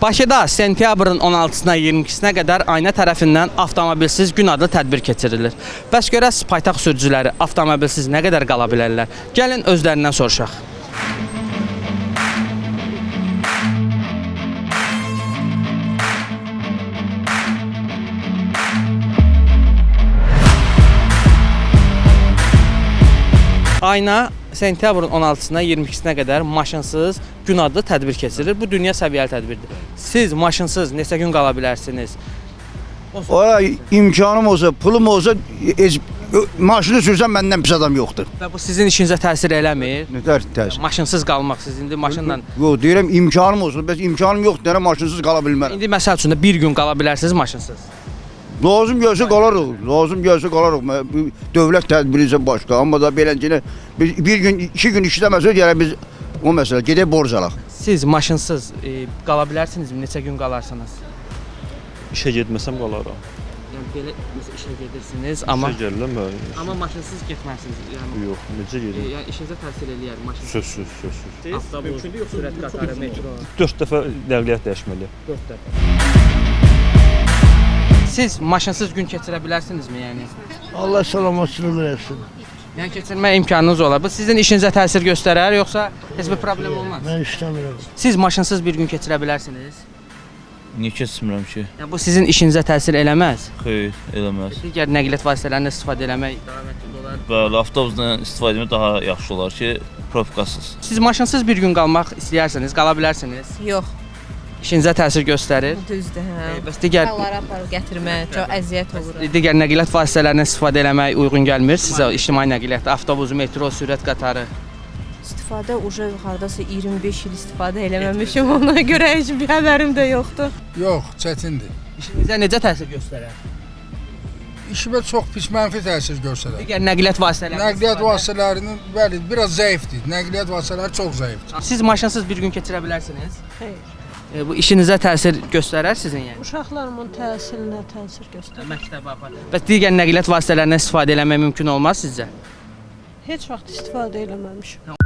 Bakıda sentyabrın 16-sına 22-sinə qədər Ayna tərəfindən avtomobilsiz gün adlı tədbir keçirilir. Bəs görəsiz paytaxt sürücüləri avtomobilsiz nə qədər qala bilərlər? Gəlin özlərindən soruşaq. Ayna sentyabrın 16-sına 22-sinə qədər maşınsız gün adlı tədbir keçirilir. Bu dünya səviyyəli tədbirdir. Siz maşınsız neçə gün qala bilərsiniz? Ora imkanım olsa, pulum olsa, heç, maşını sürsəm məndən pis adam yoxdur. Və bu sizin işinizə təsir eləmir? Nə tər təsir? Maşınsız qalmaq siz indi maşınla. Yox, deyirəm imkanım olsun, bəs imkanım yoxdur, deyirəm maşınsız qala bilmərəm. İndi məsəl üçün də bir gün qala bilərsiniz maşınsız. Lazım gəlsə qalarıq, lazım gəlsə qalarıq. Bu dövlət tədbiri isə başqa, amma da beləncə bir gün, iki gün işləməsə gərək biz o məsələ gedək borc alaq. Siz maşınsız qala bilərsinizmi? Neçə gün qalarsınız? İşə getməsəm qalaram. Yəni belə məsələn işə gedirsiniz, amma İşə gəlirəm, bəli. amma maşınsız getməzsiniz. Yəni Yox, necə gedim? yəni işinizə təsir eləyər maşınsız. Sözsüz, sözsüz. Avtobus, sürət qatarı, metro. 4 dəfə nəqliyyat dəyişməliyəm. 4 dəfə. Siz maşınsız gün keçirə bilərsinizmi yəni? Allah salamatçılıq versin. Yəni keçirmə imkanınız olar. Bu sizin işinizə təsir göstərər yoxsa heç bir problem olmaz? Mən işləmirəm. Siz maşınsız bir gün keçirə bilərsiniz? Niyə keçmirəm ki? Yəni bu sizin işinizə təsir eləməz? Xeyr, eləməz. Digər nəqliyyat vasitələrindən istifadə eləmək daha məhdud olar. Bəli, avtobusdan istifadə etmək daha yaxşı olar ki, probkasız. Siz maşınsız bir gün qalmaq istəyirsiniz, qala bilərsiniz. Yox, İşinizə təsir göstərir. düzdür, hə. Bəs digər Uşaqları aparıb gətirmək çox əziyyət olur. digər nəqliyyat vasitələrindən istifadə eləmək uyğun gəlmir sizə? İctimai nəqliyyat, avtobus, metro, sürət qatarı. İstifadə uje hardasa 25 il istifadə eləməmişim, ona görə heç bir xəbərim də yoxdur. Yox, çətindir. İşinizə necə təsir göstərər? İşimə çox pis mənfi təsir göstərər. Digər nəqliyyat vasitələrindən Nəqliyyat istifadə- vasitələrinin, bəli, biraz zəifdir. Nəqliyyat vasitələri çox zəifdir. Siz maşınsız bir gün keçirə bilərsiniz? Xeyr. Bu işinizə təsir göstərər sizin yəni? Uşaqlarımın təhsilinə təsir göstərir. Məktəbə apar. Bəs digər nəqliyyat vasitələrindən istifadə eləmək mümkün olmaz sizcə? Heç vaxt istifadə eləməmişəm.